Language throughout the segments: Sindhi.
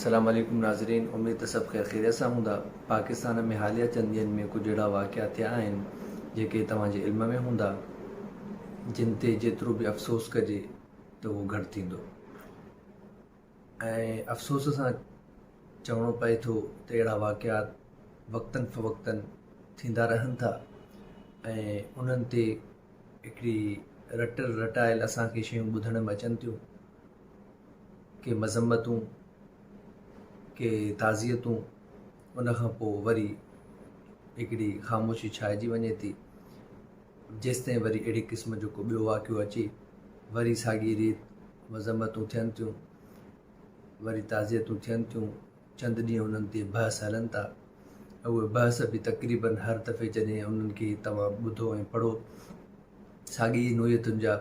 السلام عليڪم ناظرين اميد ته سڀ خير خيريت سان هوندا پاڪستان ۾ حاليه چند ڏينهن ۾ ڪجهه اهڙا واقعا ٿيا آهن جيڪي توهان جي علم ۾ هوندا جن تي جيترو به افسوس ڪجي ته اهو گهٽ ٿيندو ۽ افسوس سان چوڻو پئي ٿو ته اهڙا واقعات وقتن فوقتن ٿيندا رهن ٿا ۽ انهن تي هڪڙي رٽل رٽايل اسان کي شيون ٻڌڻ ۾ اچن ٿيون ڪي مذمتون، ڪي تعزيتون، ان کان پوء وري هڪڙي خاموشي ڇائجي وڃي ٿي، جيستائين وري اهڙي قسم جو ڪو ٻيو واقعو اچي، وري ساڳي ريت مذمتون ٿين ٿيون، وري تعزيتون ٿين ٿيون، چند ڏينهن انهن تي بحث هلن ٿا، اهي بحث به تقريبن هر دفعي جڏهن انهن کي توهان ٻڌو ۽ پڙهو، ساڳي ئي نوعيتن جا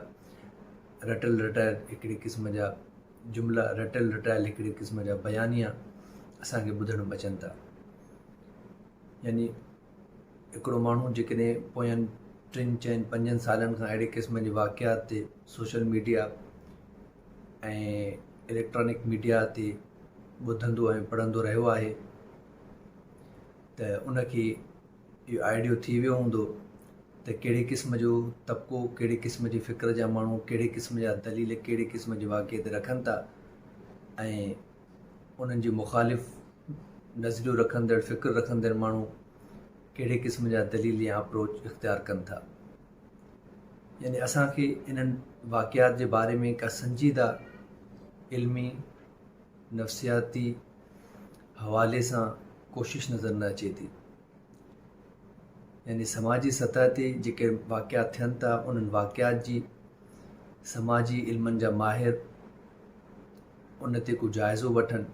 رٽيل رٽايل هڪڙي قسم جا جملا، رٽيل رٽايل هڪڙي قسم جا بيانيا اسان کي ٻڌڻ ۾ اچن ٿا. يعني هڪڙو ماڻهو جيڪڏهن پوين ٽن چئن پنجن سالن کان اهڙي قسم جي واقعات تي سوشل ميڊيا ۽ اليڪٽرانڪ ميڊيا تي ٻڌندو ۽ پڙهندو رهيو آهي ته ان کي اهو آئيڊيو ٿي ويو هوندو ته ڪهڙي قسم جو طبقو، ڪهڙي قسم جي فڪر جا ماڻهو، ڪهڙي قسم جا دليل ڪهڙي قسم جي واقعي تي رکن ٿا ۽ انهن جي مخالف نظريو رکندڙ، فڪر رکندڙ ماڻهو ڪهڙي قسم جا دليل يا اپروچ اختيار ڪن ٿا. يعني اسان کي انهن واقعات جي باري ۾ ڪا سنجيده علمي، نفسياتي حوالي سان ڪوشش نظر نه اچي ٿي. يعني سماجي سطح تي جيڪي واقعات ٿين ٿا انهن واقعات جي سماجي علمن جا ماهر ان تي ڪو جائزو وٺن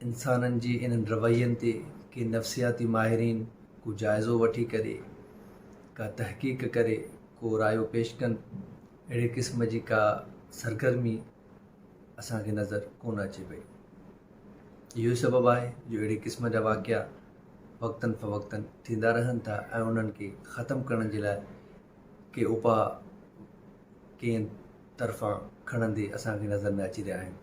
انسانن جي انهن روين تي ڪي نفسياتي ماهرين ڪو جائزو وٺي ڪري ڪا تحقيق ڪري ڪو رايو پيش ڪن اهڙي قسم جي ڪا سرگرمي اسان کي نظر ڪونه اچي پئي. اهو ئي سبب آهي جو اهڙي قسم جا واقعا وقتن فوقتن ٿيندا رهن ٿا ۽ انهن کي ختم ڪرڻ جي لاء ڪي اپاء ڪنهن طرفان کڻندي اسان کي نظر نه اچي رهيا آهن.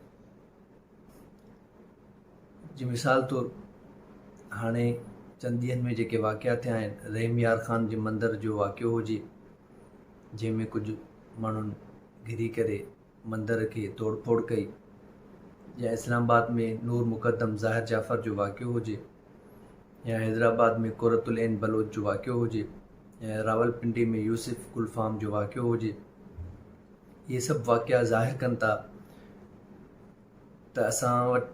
جي مثال طور هاڻي چند ڏينهن ۾ جيڪي واقعا ٿيا آهن رحيم يار خان جي مندر جو واقعو هجي جنهن ۾ ڪجهه ماڻهن گهري ڪري مندر کي توڙ ڦوڙ ڪئي يا اسلام آباد ۾ نور مقدم ظاهر جعفر جو واقعو هجي يا حيدرآباد ۾ قرة العين بلوچ جو واقعو هجي يا راولپنڊي ۾ يوسف گلفام جو واقعو هجي اهي سڀ واقعا ظاهر ڪن ٿا ته اسان وٽ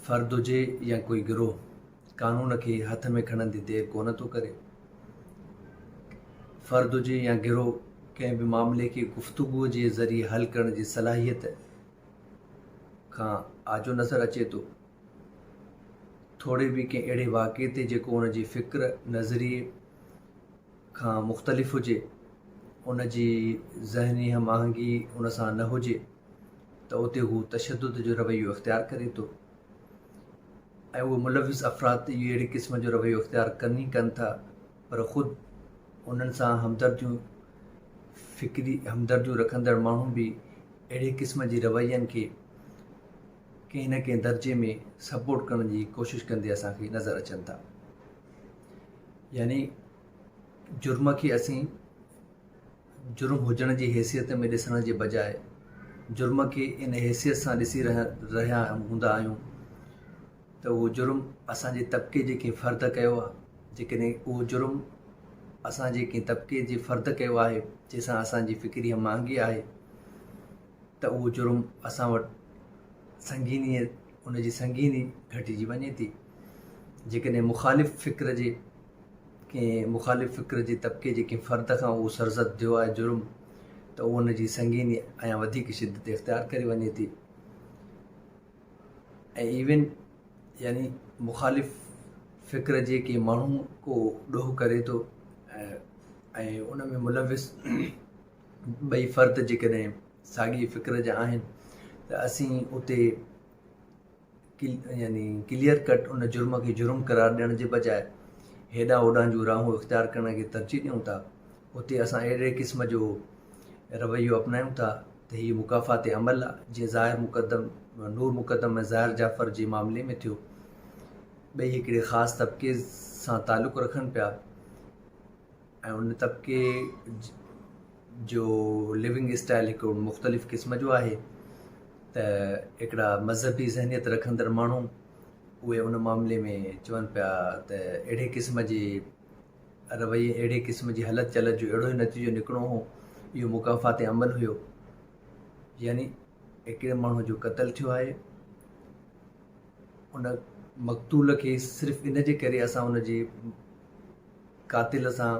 فرد هجي يا ڪوئي گروهه قانون کي هٿ ۾ کڻندي دير ڪونه ٿو ڪري. فرد هجي يا گروهه ڪنهن به معاملي کي گفتگو جي ذريعي حل ڪرڻ جي صلاحيت کان آجو نظر اچي ٿو. ٿوري به ڪنهن اهڙي واقعي تي جيڪو ان جي فڪر، نظريي کان مختلف هجي، ان جي ذهني هم آهنگي ان سان نه هجي ته اتي هو تشدد جو رويو اختيار ڪري ٿو. ۽ اهي ملوث افراد ته اهڙي قسم جو رويو اختيار ڪن ئي ڪن ٿا پر خود انهن سان همدرديون فڪري همدرديون رکندڙ ماڻهو به اهڙي قسم جي روين کي ڪنهن نه ڪنهن درجي ۾ سپورٽ ڪرڻ جي ڪوشش ڪندي اسان کي نظر اچن ٿا يعني جرم کي اسين جرم هجڻ جي حيثيت ۾ ڏسڻ جي بجاء جرم کي ان حيثيت سان ڏسي رهيا هوندا آهيون ته اهو جرم اسان جي طبقي جي ڪنهن فرد ڪيو آهي جيڪڏهن اهو جرم اسان جي ڪنهن طبقي جي فرد ڪيو آهي جنهن سان اسان جي فڪري هم آهنگي آهي ته اهو جرم اسان وٽ سنگيني ان جي سنگيني گهٽجي وڃي ٿي جيڪڏهن مخالف فڪر جي ڪنهن مخالف فڪر جي طبقي جي ڪنهن فرد کان اهو سرزد ٿيو آهي جرم ته اهو ان جي سنگيني اڃا وڌيڪ شدت اختيار ڪري وڃي ٿي ۽ ايون يعني مخالف فڪر جي ڪنهن ماڻهو ڪو ڏوهه ڪري ٿو ۽ ان ۾ ملوث ٻئي فرد جيڪڏهن ساڳي فڪر جا آهن ته اسين اتي يعني ڪليئر ڪٽ ان جرم کي جرم قرار ڏيڻ جي بجاء هيڏانهن هوڏانهن جون راهون اختيار ڪرڻ کي ترجيح ڏيون ٿا اتي اسان اهڙي قسم جو رويو اپنايون ٿا. ته هي مڪافات عمل آ، جيئن ظاهر مقدم، نور مقدم ۽ ظاهر جعفر جي معاملي ۾ ٿيو. ٻئي هڪڙي خاص طبقي سان تعلق رکن پيا ۽ ان طبقي جو لونگ اسٽائل هڪ مختلف قسم جو آهي ته هڪڙا مذهبي ذهنيت رکندڙ ماڻهو اهي ان معاملي ۾ چون پيا ته اهڙي قسم جي رويي اهڙي قسم جي هلت چلت جو اهڙو ئي نتيجو نڪرڻو هو، اهو مڪافات عمل هيو. يعني هڪڙي ماڻهوء جو قتل ٿيو آهي، ان مقتول کي صرف ان جي ڪري اسان ان جي قاتل سان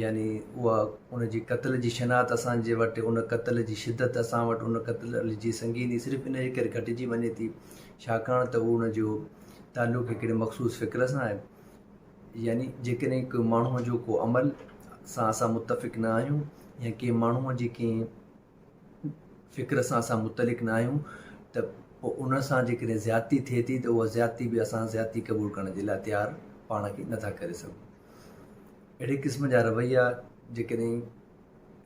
يعني اها ان جي قتل جي شناخت اسان جي وٽ ان قتل جي شدت اسان وٽ ان قتل جي سنگيني صرف ان جي ڪري گهٽجي وڃي ٿي ڇاڪاڻ ته ان جو تعلق هڪڙي مخصوص فڪر سان آهي. يعني جيڪڏهن ڪو ماڻهوء جو ڪو عمل سان اسان متفق نه آهيون يا ڪنهن ماڻهوء جي ڪنهن فڪر سان اسان متعلق نه آهيون ته پوء ان سان جيڪڏهن زيادتي ٿئي ٿي ته اها زيادتي به اسان زيادتي قبول ڪرڻ جي لاء تيار پاڻ کي نٿا ڪري سگهون. اهڙي قسم جا رويا جيڪڏهن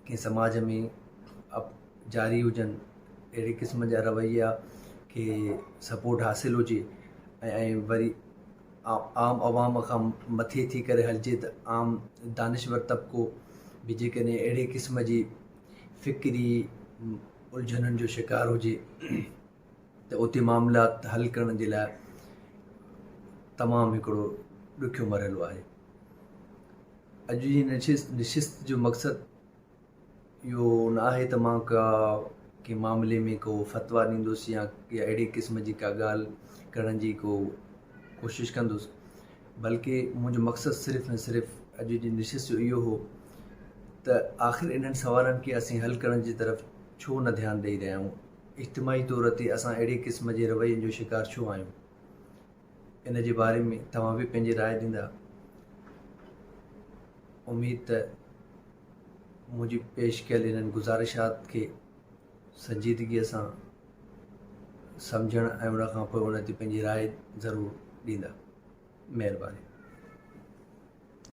ڪنهن سماج ۾ جاري هجن اهڙي قسم جا رويا کي سپورٽ حاصل هجي ۽ وري عام عوام کان مٿي ٿي ڪري هلجي ته عام دانشور طبقو به جيڪڏهن اهڙي قسم جي فڪري الجهنن جو شڪار هجي ته اتي معاملات حل ڪرڻ جي لاء تمام هڪڙو ڏکيو مرحلو آهي. اڄ جي نشست جو مقصد اهو نه آهي ته مان ڪا ڪنهن معاملي ۾ ڪو فتويٰ ڏيندس يا اهڙي قسم جي ڪا ڳالهه ڪرڻ جي ڪو ڪوشش ڪندس بلڪه منهنجو مقصد صرف ۽ صرف اڄ جي نشست جو اهو هو ته آخر انهن سوالن کي اسين حل ڪرڻ جي طرف ڇو نه ڌيان ڏئي رهيا آهيون اجتماعي طور تي اسان اهڙي قسم جي روين جو شڪار ڇو آهيون ان جي باري ۾ توهان به پنهنجي راء ڏيندا اميد ته منهنجي پيش ڪيل انهن گذارشات کي سنجيدگيء سان سمجهڻ ۽ ان کان پوء ان تي پنهنجي راء ضرور ڏيندا. مهرباني.